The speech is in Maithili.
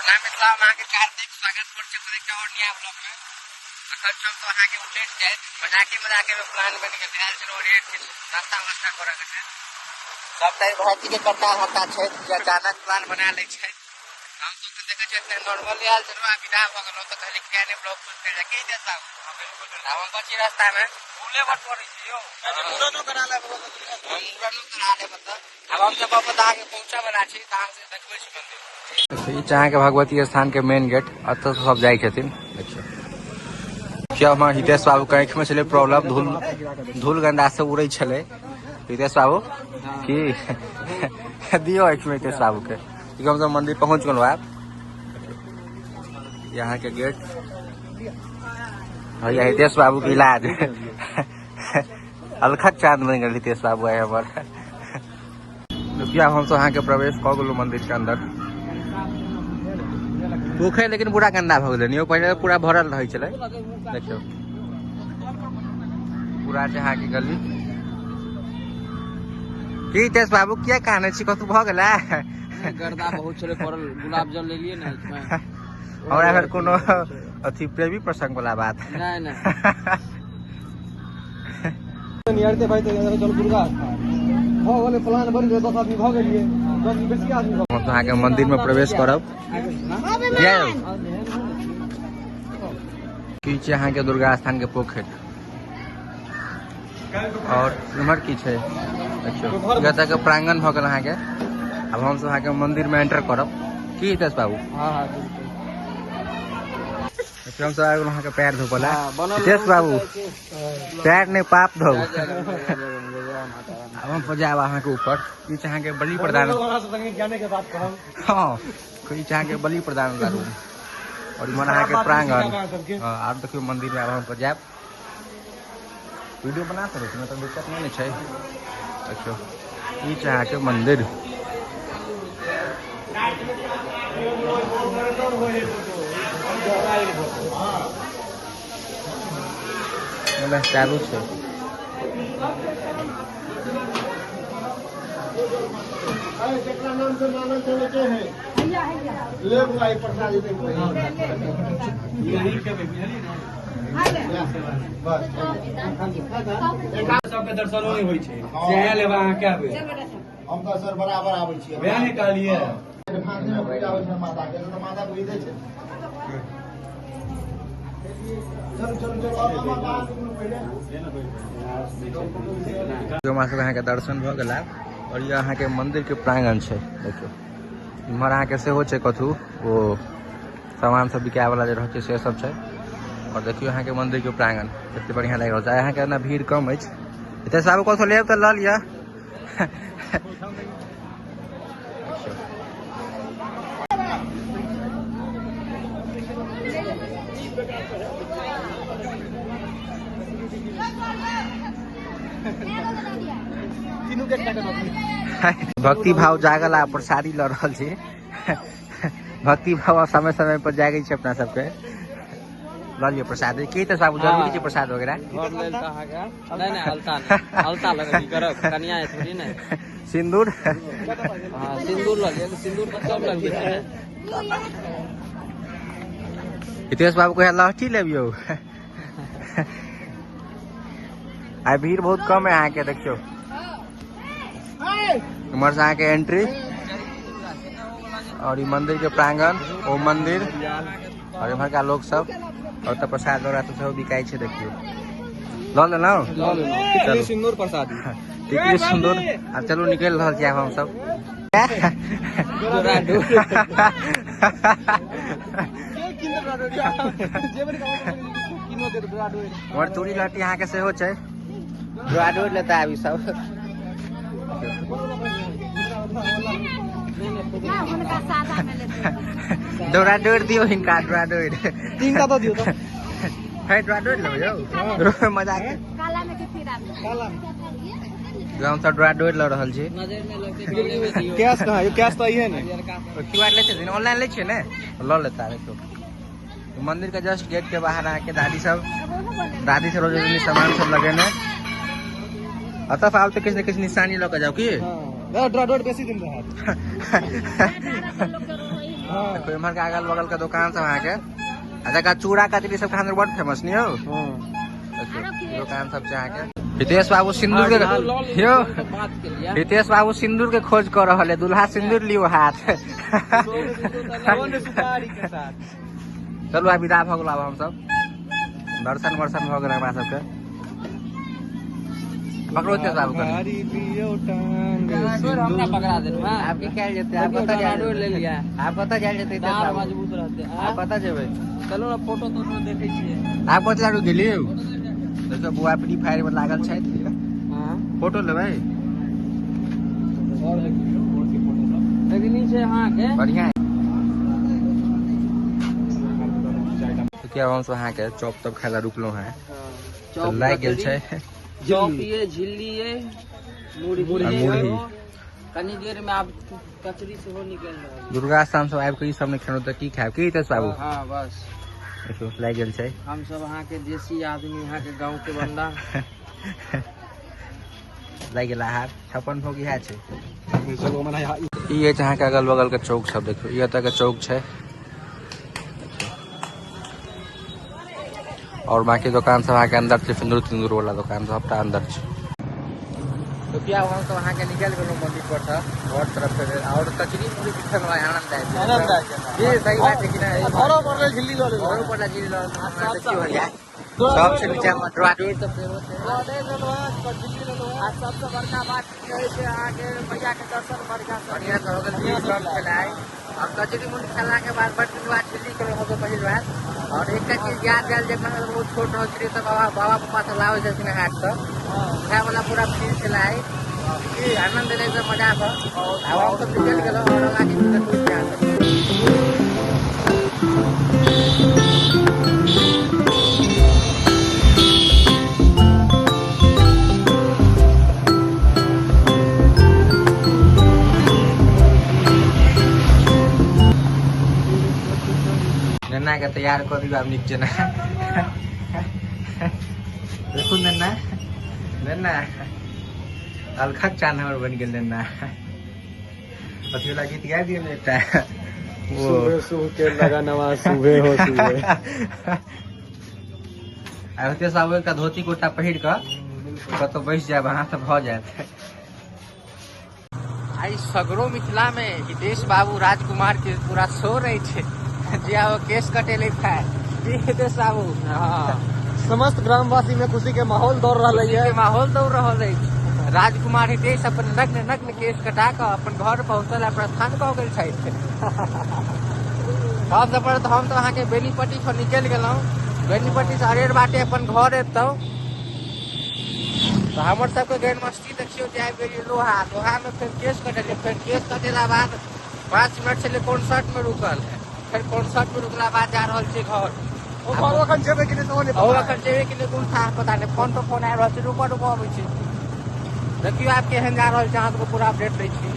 प्रणाम मिथिला, हम अहाँके कार्तिक स्वागत करै छी अपन एकटा और नया ब्लॉग में। अखन हम तो अहाँके उठैत जाइत मजाके मजाके में प्लान बनि गेल, आयल छलहुँ रेट किछु नास्ता वास्ता करऽ के छै। सबटा ई भाईजी के कट्टा भट्टा छै जे अचानक प्लान बना लै छै। हम तो अखन देखै छियै नॉर्मली आयल छलहुँ आ विदा भऽ गेलहुँ, तऽ कहली किया नहि ब्लॉग शूट कयल जाय। की हेतै साहब? आब हम बची रास्ता में। भूले बड पड़ै छै यौ। मुड़नो करा लेब। हम मुड़नो करा लेब। तऽ आब हम सब अपन अहाँके पहुँचऽ वाला छी, तऽ अहाँ से देखबै छी मंदिर। ई छै अहाँके भगवती स्थान के मेन गेट, एतऽ से सब जाइ छथिन। देखियौ क्या हमर हितेश बाबू के आँखि में छलै प्रॉब्लम, धूल धूल गंदा से उड़ै छलै। हितेश बाबू की दियौ आँखि में हितेश बाबू के। हम सब मंदिर पहुँच गेलहुँ। आब यहाँ के गेट भैया हितेश बाबू के इलाज अलखत चांद बनि गेल हितेश बाबू आइ हमर। देखियौ आब हमसब अहाँके प्रवेश कऽ गेलहुँ मंदिर के अंदर। पोखरि लेकिन पूरा गंदा भऽ गेलै यौ, पहिले पूरा भरल रहै छलै। देखियौ पूरा छै अहाँके गली। की हितेश बाबू किया कानै छी, कतहु भऽ गेलै? गर्दा बहुत छलै पड़ल, गुलाब जल लेलियै ने इसमे। हमरा फेर कोनो अथी प्रेमी प्रसंग वाला बात नहि नहि निहारते भाई। तऽ चलू दुर्गा स्थान भऽ गेलै, प्लान बनि गेलै, 10 आदमी भऽ गेलियै, 10 बेसी आदमी भऽ हम अहाँके मंदिर में प्रवेश करब। जय हो। की छै अहाँके दुर्गा स्थान के पोखरि और इम्हर की छै देखियौ, एतऽ के प्रांगण भऽ गेल अहाँके। आब हमसब अहाँके मंदिर में एंटर करब। की हितेश बाबू? हाँ हाँ, बिल्कुल। देखियौ हमसब आबि गेलहुँ अहाँके पैर धोबऽ लए। हाँ, बनल हितेश बाबू पैर नहि पाप धो। जय जय जय माता रानी। आब हम जायब अहाँके ऊपर। ई छै अहाँके बलि प्रदान। ज्ञाने के बात कहब। हाँ, ई छै अहाँके बलि प्रदान वाला रूम और इम्हर अहाँके प्रांगण। हाँ, आब देखियौ मंदिर में आब हम जायब। वीडियो बना सकै छी, मतलब दिक्कत नहि ने छै। देखियौ ई छै अहाँके मंदिर। बस चालू छै। जेकरा नाम से मानल चले के है ले बुआ, ई प्रसादी दे। बस सबके दर्शनो नहि होइ छै, सएह लेबा अहाँ कए बेर। हम तऽ सर बराबर आबै छियै। वएह ने कहलियै। में पूजा होइ छै माता के, तऽ माता बुझिते छै। चलू चलू चलू, और मामा बाहर निकलू पहिले। हमरा सबके अहाँके दर्शन भऽ गेल और ई अहाँके मंदिर के प्रांगण छै। देखियौ इम्हर अहाँके सेहो छै कथू ओ सामान सब बिकाय वाला जे रहै छै से सब छै। और देखियौ अहाँके मंदिर के प्रांगण कते बढ़िया लागि रहल छै। अहाँके एना भीड़ कम अछि। एतऽ आब कथो लेब तऽ लऽ लिअ। भक्ति भाव जागल आ प्रसादी लऽ रहल छी। भक्ति भाव समय समय पर जागै छै अपना सबके। लऽ लियौ प्रसादी। की तऽ साबु जरूरी छै प्रसाद वगैरह? घर लेल तऽ अहाँके नहि नहि, अलता नहि, अलता लगा की करब, कनिया है थोड़ी ने। सिन्दूर? हाँ, सिन्दूर लऽ लिअ, सिन्दूर तऽ सब लगबै छै ने। हितेश बाबू कहे लहठी लेब यौ। आइ भीड़ बहुत कम है अहाँके। देखियौ इम्हर से अहाँके एंट्री और ई मंदिर के प्रांगण, ओ मंदिर और इम्हरका लोक सब और तऽ प्रसाद वगैरह सब सेहो बिकाइ छै। देखियौ लऽ लेलहुँ? लऽ लेलहुँ। चलू। सिन्दूर प्रसादी। टिकली सिन्दूर। आब चलू, निकलि रहल छी आब हमसब। डोरा डोर। हमर चूड़ी लहठी अहाँके सेहो छै। डोरा डोर लेता आब ई सब। हुनका सादा में लेते। डोरा डोर दियौ हिनका, डोरा डोर। तीनटा दऽ दियौ तऽ। है, डोरा डोर लेबै यौ, मजाक। काला में कि पीला में? जो हमसब डोरा डोर लऽ रहल छी। नजर नहि लगतै तऽ लेबै दियौ। कैश कहाँ यौ? कैश तऽ अइहे ने। क्यू आर लै छथिन, ऑनलाइन लै छियै ने, लऽ लेता। देखियौ मंदिर के जस्ट गेट के बाहर अहाँके दादी सब, दादी सब रोज रोज सामान सब लगेने। अतः आब तऽ किछु ने किछु निशानी लऽ कऽ जाउ की। हाँ, डोरा डोर बेसी दिन रहत। देखो इम्हर के अगल बगल के दुकान सब अहाँके आ जकरा चूड़ा कचरी सब खाना बड फेमस नहीं हो। देखियौ दुकान सब छै अहाँके। हितेश बाबू सिंदूर के यौ, बात के लिए हितेश बाबू सिंदूर के खोज कर रहल है, दुल्हा सिंदूर लियो हाथ। सुपारी के साथ। चलू आब विदा भऽ गेल, आब हमसब दर्शन वर्शन भऽ गेल हमरा सबके। पकड़ो हितेश बाबू कनि। हमरा पकड़ा देलहुँ। आब की कयल जेतै, आब कतऽ जायल डोर ले लिया। आब कतऽ जायल जेतै हितेश दाँत बाबू? मजबूत रहतै। आब कतऽ जेबै? चलू ने, फोटो तोटो देखै छियै। आब कतऽ जारू गेलियै? देखियौ बुआ फ्री फायर में लागल छथि। फोटो लेबै? लेकिन ई छै अहाँके बढ़िया है। देखियौ हम सब अहाँके चॉप तब खाय ला रुकलहुँ हैं, तऽ लागि गेल छै। चॉप ये, झिल्ली ये, मुरही। आ मुरही। कनी देर में आब कचरी सेहो निकलि रहल। दुर्गा स्थान सब आबि कऽ ई सब नहि खेलहुँ तऽ की खायब? की हितेश बाबू? हाँ बस। देखियौ लागि गेल छै। हम सब अहाँके देसी आदमी, अहाँके गाँव के बंदा। लागि गेल हाथ, 56 भोग इएह छै। ई अछि अहाँके अगल बगल के चौक सब। देखियौ ई एतऽ के चौक छै और बाकी दुकान सब अहाँके अंदर छै, सिन्दूर तिन्दूर वाला दुकान सब सबटा अंदर छै। तो क्या हम सब अहाँके निकलि गेलहुँ मंदिर पर सँ घर तरफ के, और कचरी मुरही खेलहुँ, आनंद आबि गेल। आनंद आबि गेल। जी सही बात छै कि नहि? घरो पर लेल झिल्ली लऽ लेलहुँ। घरो पर लेल झिल्ली लऽ लेलहुँ। देखियौ भैया सब छै नीचा मे ड्रा आ सबसँ बड़का बात की कहै छै अहाँके मैया के दर्शन बढ़िया से बढ़िया से हो गेल, भीड़ कम छलै। और कचरी मुरही खेला के बाद बड़ दिन बाद झिल्ली खेलहुँ हम पहिल बार। और एकटा चीज याद आयल जे मतलब बहुत छोट रहल छलियै तऽ बाबा बाबा पप्पा सब लाबै छलखिन हाट सँ, खाय वाला पूरा फील छलै की आनंद एलै एकदम मजा सँ। आब हम सब निकलि गेलहुँ और अहाँके देखबै छी अहाँ सब। नेन्ना के तैयार कऽ दियौ आब नीक जेना। देखू नेन्ना, नेन्ना अलखक चान हमर बनि गेल नेन्ना। अथी वाला गीत गाबि दियौ ने एकटा। वो सुबह सुबह के लगनवा सुबह हो सुबह। आब हितेश बाबू एकटा धोती कुर्ता पहिर कऽ कतौ बैस जायब अहाँ तऽ भऽ जायत। आइ सगरो मिथिला में हितेश बाबू राजकुमार के पूरा शोर अछि जे आब केश कटेलै था। जी हितेश बाबू? समस्त ग्रामवासी में खुशी के माहौल दौड़ रहल खुशी है। के माहौल दौड़ रहल अछि। राजकुमार हितेश अपन नग्न नग्न केश कटा कऽ अपन घर पहुँचल आ प्रस्थान कऽ गेल छथि। सबसँ पहिले तऽ हम तऽ अहाँके बेनीपट्टी सँ निकलि गेलहुँ, बेनीपट्टी सँ अरेर बाटे अपन घर अबितहुँ तऽ हमर सबके गैर मस्ती देखियौ जे आबि गेलियै लोहा। लोहा में फेर केश कटेलियै, फेर केश कटेला बाद 5 मिनट छलै कॉन्सर्ट में रुकल, फेर कॉन्सर्ट में रुकला बाद जा रहल छियै घर। ओ घरो अखन जेबै कि नहि सेहो नहि ओ पता। अखन जेबै कि नहि कोन था पता नहि। फोन पर फोन आबि रहल छै, रुकऽ रुकऽ अबै छै। देखियौ आब केहन जा रहल छै, अहाँ सबके पूरा अपडेट दै छी।